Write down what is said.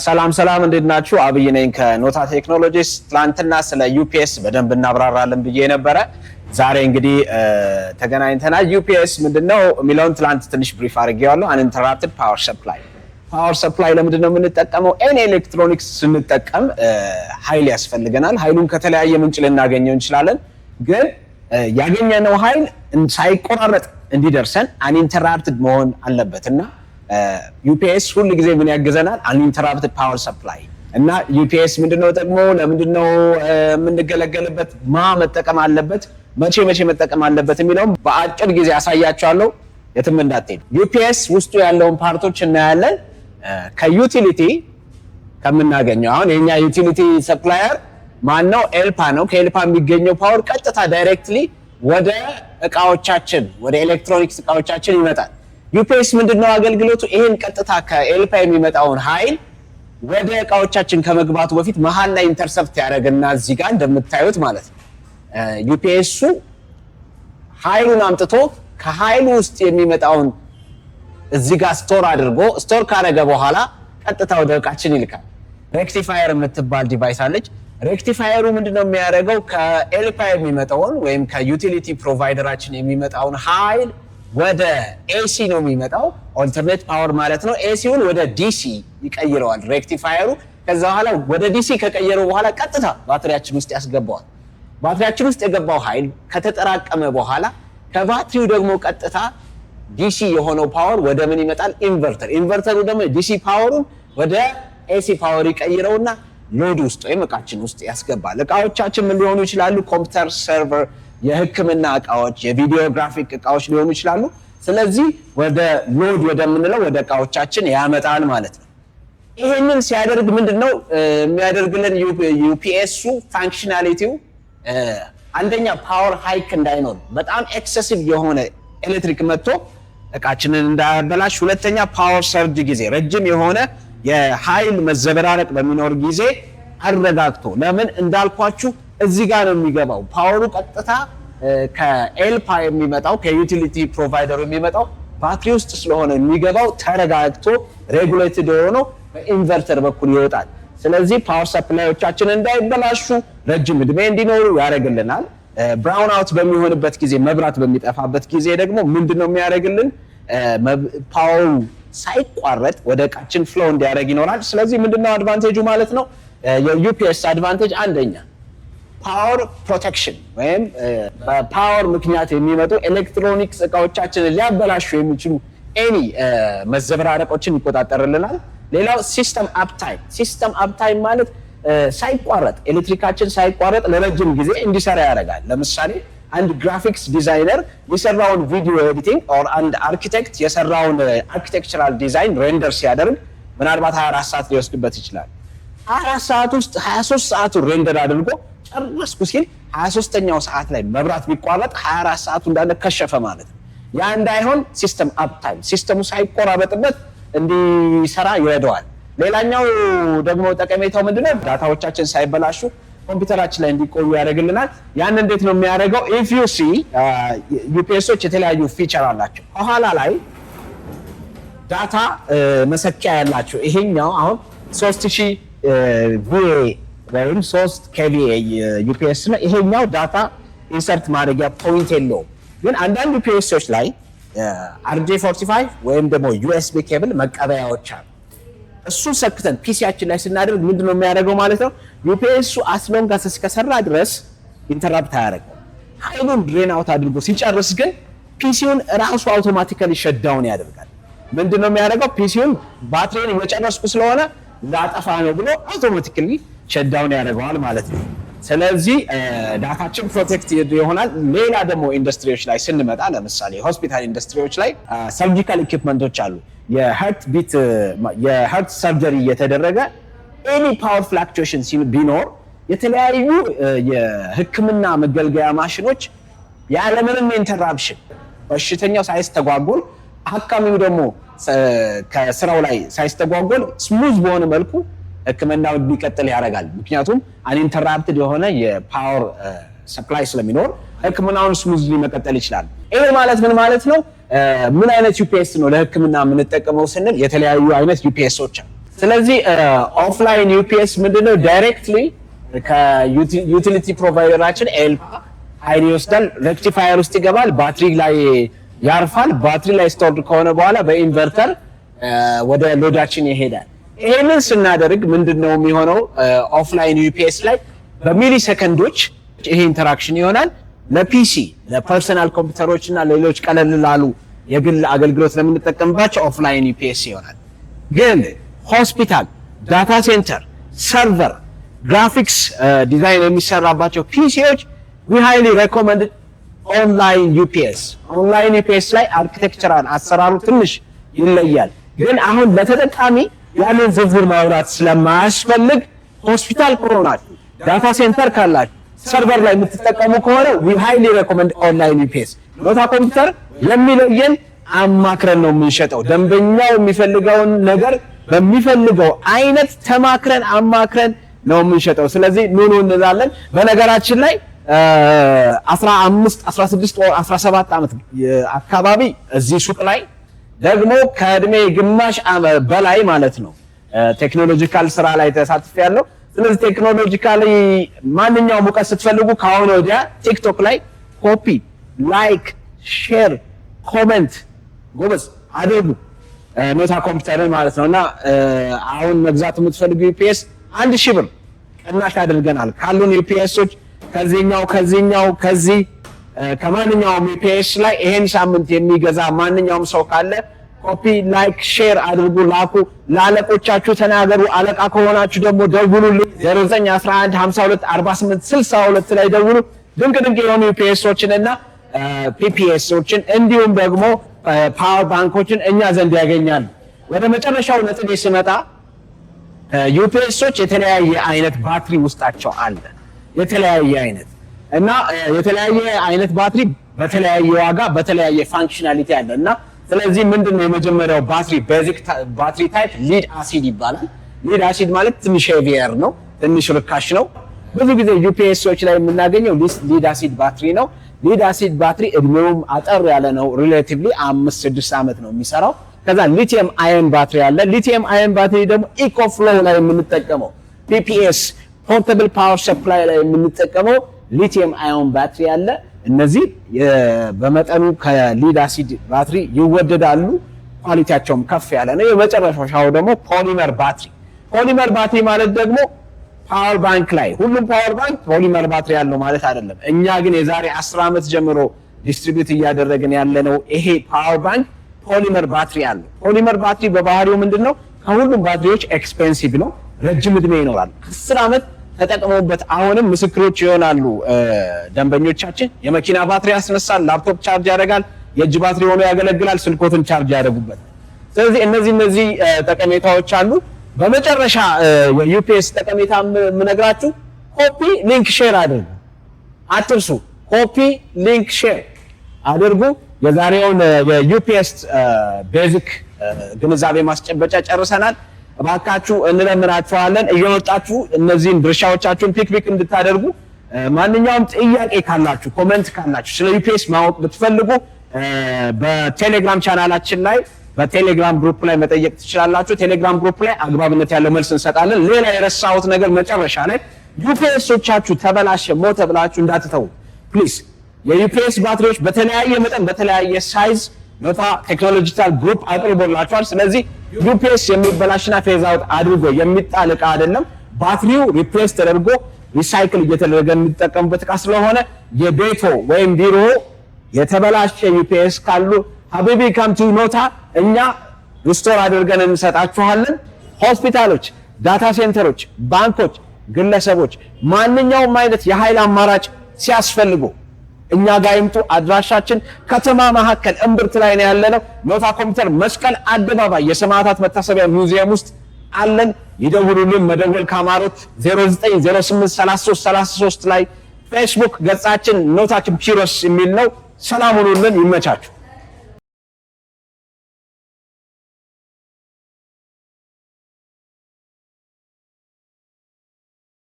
ሰላም ሰላም፣ እንዴት ናችሁ? አብይ ነኝ ከኖታ ቴክኖሎጂስ። ትላንትና ስለ UPS በደንብ እናብራራለን ብዬ ነበረ። ዛሬ እንግዲህ ተገናኝተናል። UPS ምንድነው የሚለውን ትላንት ትንሽ brief አድርጌዋለሁ። Uninterrupted power supply። Power supply ለምንድን ነው የምንጠቀመው? Any electronics ስንጠቀም ኃይል ያስፈልገናል። ኃይሉን ከተለያየ ምንጭ ልናገኘው እንችላለን። ግን ያገኘነው ኃይል ሳይቆራረጥ እንዲደርሰን uninterrupted መሆን አለበት እና UPS ሁል ጊዜ ምን ያግዘናል? Uninterrupted power supply። እና UPS ምንድነው ጥቅሙ? ለምንድነው የምንገለገልበት? ማ መጠቀም አለበት? መቼ መቼ መጠቀም አለበት የሚለውም በአጭር ጊዜ አሳያችኋለሁ። የትም እንዳትሄዱ። UPS ውስጡ ያለውን part ኦች እናያለን። ከ utility ከምናገኘው፣ አሁን የኛ utility supplier ማን ነው? ኤልፓ ነው። ከኤልፓ የሚገኘው power ቀጥታ directly ወደ እቃዎቻችን፣ ወደ ኤሌክትሮኒክስ እቃዎቻችን ይመጣል። UPS ምንድነው አገልግሎቱ? ይሄን ቀጥታ ከኤልፓ የሚመጣውን ኃይል ወደ እቃዎቻችን ከመግባቱ በፊት መሀል ላይ intercept ያደርግና እዚህ ጋር እንደምታዩት ማለት ነው፣ UPS ኡ ኃይሉን አምጥቶ ከኃይሉ ውስጥ የሚመጣውን እዚህ ጋር store አድርጎ፣ store ካደረገ በኋላ ቀጥታ ወደ እቃችን ይልካል። Rectifier የምትባል device አለች። Rectifier ኡ ምንድነው የሚያደርገው? ከኤልፓ የሚመጣውን ወይም ከ utility provider ኣችን የሚመጣውን ኃይል ወደ AC ነው የሚመጣው፣ alternate power ማለት ነው። AC ውን ወደ DC ይቀይረዋል rectifier ኡ። ከዛ በኋላ ወደ DC ከቀየረው በኋላ ቀጥታ ባትሪያችን ውስጥ ያስገባዋል። ባትሪያችን ውስጥ የገባው ኃይል ከተጠራቀመ በኋላ ከባትሪው ደግሞ ቀጥታ DC የሆነው power ወደ ምን ይመጣል? Inverter። Inverter ኡ ደግሞ DC power ኡን ወደ AC power ይቀይረውና load ውስጥ ወይም እቃችን ውስጥ ያስገባል። እቃዎቻችን ምን ሊሆኑ ይችላሉ? ኮምፒውተር፣ server፣ የሕክምና እቃዎች፣ የ video graphic እቃዎች ሊሆኑ ይችላሉ። ስለዚህ ወደ load ወደምንለው ወደ እቃዎቻችን ያመጣል ማለት ነው። ይሄንን ሲያደርግ ምንድነው የሚያደርግልን? UPS ኡ functionality ው አንደኛ power hike እንዳይኖር፣ በጣም excessive የሆነ ኤሌክትሪክ መጥቶ እቃችንን እንዳያበላሽ፣ ሁለተኛ power surge ጊዜ፣ ረጅም የሆነ የኃይል መዘበራረቅ በሚኖር ጊዜ አረጋግቶ፣ ለምን እንዳልኳችሁ እዚህ ጋር ነው የሚገባው power ኡ፣ ቀጥታ ከኤልፓ የሚመጣው፣ ከ utility provider ኡ የሚመጣው ባትሪ ውስጥ ስለሆነ የሚገባው፣ ተረጋግቶ regulated ሆኖ በ inverter በኩል ይወጣል። ስለዚህ power supply ኦቻችን እንዳይበላሹ፣ ረጅም እድሜ እንዲኖሩ ያደርግልናል። Brown out በሚሆንበት ጊዜ፣ መብራት በሚጠፋበት ጊዜ ደግሞ ምንድን ነው የሚያደርግልን? Power ኡ ሳይቋረጥ ወደ እቃችን flow እንዲያደርግ ይኖራል። ስለዚህ ምንድነው advantage ኡ ማለት ነው? የ UPS advantage አንደኛ power protection ወይም በ power ምክንያት የሚመጡ ኤሌክትሮኒክስ እቃዎቻችንን ሊያበላሹ የሚችሉ any መዘበራረቆችን ይቆጣጠርልናል። ሌላው system uptime። System uptime ማለት ሳይቋረጥ፣ ኤሌክትሪካችን ሳይቋረጥ ለረጅም ጊዜ እንዲሰራ ያደርጋል። ለምሳሌ አንድ graphics designer የሰራውን video editing or አንድ አርኪቴክት የሰራውን architectural design render ሲያደርግ ምናልባት 24 ሰዓት ሊወስድበት ይችላል። 24 ሰዓት ውስጥ 23 ሰዓቱን render አድርጎ ጨረስኩ ሲል 23ኛው ሰዓት ላይ መብራት ቢቋረጥ 24 ሰዓቱ እንዳለ ከሸፈ ማለት ነው። ያ እንዳይሆን system uptime፣ system ኡ ሳይቆራረጥበት እንዲሰራ ይረዳዋል። ሌላኛው ደግሞ ጠቀሜታው ምንድነው? Data ዎቻችን ሳይበላሹ ኮምፒውተራችን ላይ እንዲቆዩ ያደርግልናል። ያን እንዴት ነው የሚያደርገው? If you see፣ UPS ኦች የተለያዩ feature አላቸው። ከኋላ ላይ data መሰኪያ ያላቸው፣ ይሄኛው አሁን 3000 VA ወይም 3 kVA UPS ነው። ይሄኛው data insert ማድረጊያ point የለውም። ግን አንዳንድ UPS ኦች ላይ RJ 45 ወይም ደግሞ USB cable መቀበያዎች አሉ። እሱን ሰክተን PC ያችን ላይ ስናደርግ ምንድነው የሚያደርገው ማለት ነው? UPS ኡ as long as እስከሰራ ድረስ interrupt አያደርገው። ኃይሉን drain out አድርጎ ሲጨርስ ግን PC ውን ራሱ automatically shutdown ያደርጋል። ምንድነው የሚያደርገው? PC ውን ባትሪን እየጨረስኩ ስለሆነ ላጠፋ ነው ብሎ automatically shutdown ያደርገዋል ማለት ነው። ስለዚህ data ችን protect ይሆናል። ሌላ ደግሞ ኢንዱስትሪዎች ላይ ስንመጣ፣ ለምሳሌ ሆስፒታል ኢንዱስትሪዎች ላይ surgical equipment ኦች አሉ። የ heart beat፣ የ heart surgery እየተደረገ any power fluctuation ቢኖር የተለያዩ የሕክምና መገልገያ ማሽኖች ያለምንም interruption፣ በሽተኛው ሳይስተጓጎል፣ አካሚው ደግሞ ከስራው ላይ ሳይስተጓጎል smooth በሆነ መልኩ ሕክምናው እንዲቀጥል ያደርጋል። ምክንያቱም uninterrupted የሆነ የ power supply ስለሚኖር ሕክምናውን smoothly መቀጠል ይችላል። ይሄ ማለት ምን ማለት ነው? ምን አይነት UPS ነው ለሕክምና የምንጠቀመው ስንል የተለያዩ አይነት UPS ኦች አሉ። ስለዚህ offline UPS ምንድነው? Directly ከ utility provider ኣችን ኤልፓ ኃይል ይወስዳል፣ rectifier ውስጥ ይገባል፣ ባትሪ ላይ ያርፋል። ባትሪ ላይ stored ከሆነ በኋላ በ inverter ወደ load ኣችን ይሄዳል። ይሄንን ስናደርግ ምንድነው የሚሆነው? Offline UPS ላይ በሚሊ ሰከንዶች ይሄ interaction ይሆናል። ለ PC፣ ለ personal ኮምፒውተሮች እና ሌሎች ቀለል ላሉ የግል አገልግሎት ለምንጠቀምባቸው offline UPS ይሆናል። ግን ሆስፒታል፣ data center፣ server፣ graphics design የሚሰራባቸው PC ዎች we highly recommend online UPS። Online UPS ላይ architectural አሰራሩ ትንሽ ይለያል። ግን አሁን ለተጠቃሚ ያንን ዝርዝር ማውራት ስለማያስፈልግ ሆስፒታል ከሆናችሁ፣ data center ካላችሁ፣ server ላይ የምትጠቀሙ ከሆነ we highly recommend online UPS። ኖታ ኮምፒውተር የሚለየን አማክረን ነው የምንሸጠው። ደንበኛው የሚፈልገውን ነገር በሚፈልገው አይነት ተማክረን አማክረን ነው የምንሸጠው። ስለዚህ ኑ ኑ እንላለን። በነገራችን ላይ 15፣ 16 or 17 ዓመት አካባቢ እዚህ ሱቅ ላይ ደግሞ ከእድሜ ግማሽ በላይ ማለት ነው technological ስራ ላይ ተሳትፌያለሁ። ስለዚህ technologically ማንኛውም እውቀት ስትፈልጉ ከአሁን ወዲያ ቲክቶክ ላይ copy፣ like፣ share፣ comment ጎበዝ አድርጉ ኖታ ኮምፒውተርን ማለት ነው። እና አሁን መግዛት የምትፈልጉ UPS 1000 ብር ቅናሽ አድርገናል። ካሉን UPS ኦች ከዚህኛው፣ ከዚህኛው፣ ከዚህ ከማንኛውም UPS ላይ ይሄን ሳምንት የሚገዛ ማንኛውም ሰው ካለ copy፣ like፣ share አድርጉ፣ ላኩ፣ ለአለቆቻችሁ ተናገሩ። አለቃ ከሆናችሁ ደግሞ ደውሉልኝ፣ 0911 52 48 62 ላይ ደውሉ። ድንቅ ድንቅ የሆኑ UPS ኦችን እና PPS ኦችን እንዲሁም ደግሞ power bank ኦችን እኛ ዘንድ ያገኛሉ። ወደ መጨረሻው ነጥቤ ስመጣ UPS ኦች የተለያየ አይነት ባትሪ ውስጣቸው አለ። የተለያየ አይነት እና የተለያየ አይነት ባትሪ በተለያየ ዋጋ በተለያየ functionality አለ። እና ስለዚህ ምንድን ነው፣ የመጀመሪያው ባትሪ basic battery type lead acid ይባላል። Lead acid ማለት ትንሽ heavier ነው፣ ትንሽ ርካሽ ነው። ብዙ ጊዜ UPS ኦች ላይ የምናገኘው lead acid ባትሪ ነው። Lead acid ባትሪ እድሜውም አጠር ያለ ነው። Relatively 5-6 ዓመት ነው የሚሰራው። ከዛ lithium ion ባትሪ አለ። Lithium ion ባትሪ ደግሞ EcoFlow ላይ የምንጠቀመው፣ PPS portable power supply ላይ የምንጠቀመው lithium ion ባትሪ አለ። እነዚህ በመጠኑ ከ lead acid ባትሪ ይወደዳሉ። Quality ያቸውም ከፍ ያለ ነው። የመጨረሻው ደግሞ polymer ባትሪ። Polymer ባትሪ ማለት ደግሞ power bank ላይ፣ ሁሉም power bank polymer ባትሪ ያለው ማለት አይደለም። እኛ ግን የዛሬ 10 ዓመት ጀምሮ distribute እያደረግን ያለነው ይሄ power bank polymer ባትሪ አለው። Polymer ባትሪ በባህሪው ምንድን ነው? ከሁሉም ባትሪዎች expensive ነው። ረጅም እድሜ ይኖራል። 10 ዓመት ተጠቅመውበት አሁንም ምስክሮች ይሆናሉ ደንበኞቻችን። የመኪና ባትሪ ያስነሳል፣ laptop charge ያደርጋል፣ የእጅ ባትሪ ሆኖ ያገለግላል፣ ስልኮትን charge ያደርጉበት። ስለዚህ እነዚህ ጠቀሜታዎች አሉ። በመጨረሻ የ UPS ጠቀሜታ የምነግራችሁ copy link share አድርጉ፣ አትርሱ። Copy link share አድርጉ። የዛሬውን የ UPS basic ግንዛቤ ማስጨበጫ ጨርሰናል። እባካችሁ እንለምናችኋለን፣ እየወጣችሁ እነዚህን ድርሻዎቻችሁን pick pick እንድታደርጉ። ማንኛውም ጥያቄ ካላችሁ፣ comment ካላችሁ፣ ስለ UPS ማወቅ ብትፈልጉ በቴሌግራም ቻናላችን ላይ፣ በቴሌግራም group ላይ መጠየቅ ትችላላችሁ። ቴሌግራም group ላይ አግባብነት ያለው መልስ እንሰጣለን። ሌላ የረሳሁት ነገር መጨረሻ ላይ UPS ኦቻችሁ ተበላሸ፣ ሞተ ብላችሁ እንዳትተዉ please። የ UPS ባትሪዎች በተለያየ መጠን በተለያየ size ኖታ ቴክኖሎጂካል ግሩፕ አቅርቦላችኋል። ስለዚህ UPS የሚበላሽና phase out አድርጎ የሚጣል እቃ አይደለም። ባትሪው replace ተደርጎ recycle እየተደረገ የሚጠቀሙበት እቃ ስለሆነ የቤቶ ወይም ቢሮ የተበላሸ UPS ካሉ حبيبي come to ኖታ፣ እኛ restore አድርገን እንሰጣችኋለን። ሆስፒታሎች፣ data center ኦች፣ ባንኮች፣ ግለሰቦች ማንኛውም አይነት የኃይል አማራጭ ሲያስፈልጉ እኛ ጋር ይምጡ። አድራሻችን ከተማ መካከል እምብርት ላይ ነው ያለነው። ኖታ ኮምፒውተር መስቀል አደባባይ የሰማዕታት መታሰቢያ ሙዚየም ውስጥ አለን። ይደውሉልን። መደወል ካማሮት 09083333 ላይ። ፌስቡክ ገጻችን ኖታ ኮምፒውተርስ የሚል ነው። ሰላም ሁኑልን። ይመቻችሁ።